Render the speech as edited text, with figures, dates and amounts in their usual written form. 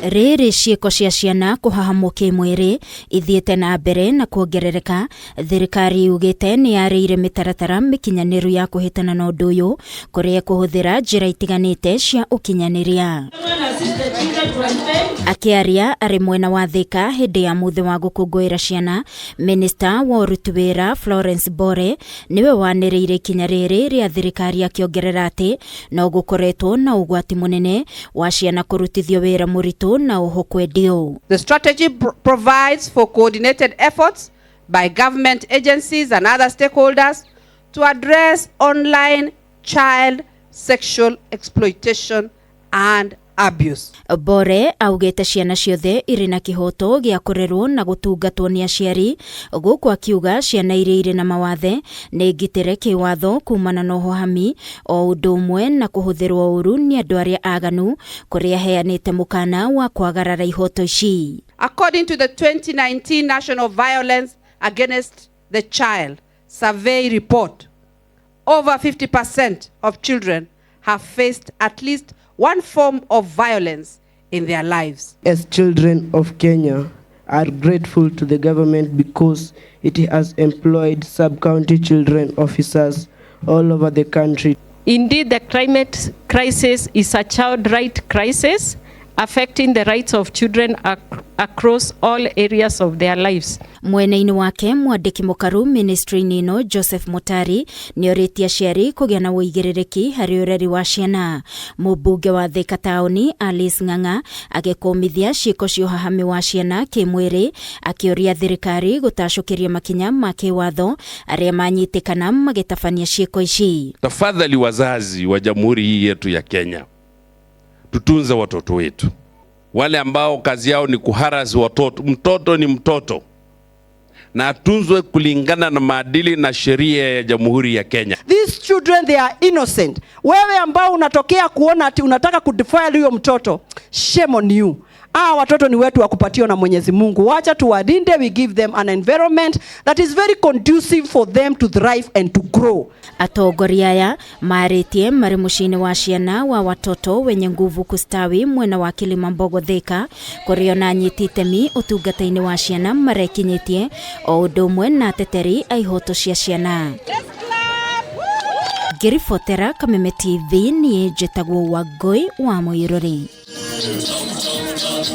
Rĩrĩ ciĩko cia ciana kũhahamwo kĩmwĩrĩ ithiĩte na mbere na kuongerereka, thirikari yugĩte nĩ yarĩire mĩtaratara mĩkinyanĩru ya kũhĩtana na ũndũ ũyũ, kũrĩa ĩkũhũthĩra njĩra itiganĩte cia ũkinyanĩria. Akĩaria arĩ mwena wa Thika hĩndĩ ya mũthĩ wa gũkũngũĩra ciana, minista wa ũruti wĩra Florence Bore nĩwe wanĩrĩire ikinya rĩrĩ rĩa thirikari, akĩongerera atĩ no gũkoretwo na ũgwati mũnene wa ciana kũrutithio wĩra mũritũ na oho kwendio. The strategy provides for coordinated efforts by government agencies and other stakeholders to address online child sexual exploitation and abuse. Bore augĩte ciana ciothe irĩ na kĩhoto gĩa kũrerwo na gũtungatwo nĩ aciari, gũkũ akiuga ciana iria irĩ na mawathe nĩ ngitĩre kĩwatho kumana na ũhahami o ũndũ ũmwe na kũhũthĩrwo ũru nĩ andũ arĩa aganu, kũrĩa aheanĩte mũkana wa kwagarara ihoto ici. According to the 2019 National Violence Against the Child Survey report, over 50% of children have faced at least one form of violence in their lives. As children of Kenya are grateful to the government because it has employed sub-county children officers all over the country. Indeed, the climate crisis is a child right crisis affecting the rights of children across all areas of their lives. Mwena-inĩ wake, mwandĩki mũkaru ministry-inĩ ĩno Joseph Mutari nĩ orĩtie aciari kũgĩa na ũigĩrĩrĩki harĩ ũreri wa ciana. Mũmbunge wa Thika taũni Alice Ng'ang'a agĩkũmithia ciĩko cia ũhahami wa ciana kĩmwĩrĩ, akĩũria thirikari gũtacũkĩria makinya ma kĩwatho arĩa manyitĩkana magĩtabania ciĩko ici. Tafadhali wazazi wa jamhuri hii yetu ya Kenya, tutunze watoto wetu. Wale ambao kazi yao ni kuharass watoto, mtoto ni mtoto na atunzwe kulingana na maadili na sheria ya jamhuri ya Kenya. These children, they are innocent. Wewe ambao unatokea kuona ati unataka kudefile huyo mtoto, shame on you. Hawa watoto ni wetu wa kupatiwa na Mwenyezi Mungu. Wacha tuwalinde, we give them an environment that is very conducive for them to thrive and to grow. Atongoria aya marĩtie marĩ mũciĩ-inĩ wa ciana wa Watoto Wenye Nguvu Kustawi mwena wa Kilimambogo, Thika, kũrĩa ona anyiti itemi ũtungata-inĩ wa ciana marekinyĩtie o ũndũ ũmwe na ateteri a ihoto cia ciana. Ngĩribotera Kameme TV, niĩ njĩtagwo Wangũi wa Mũirũrĩ.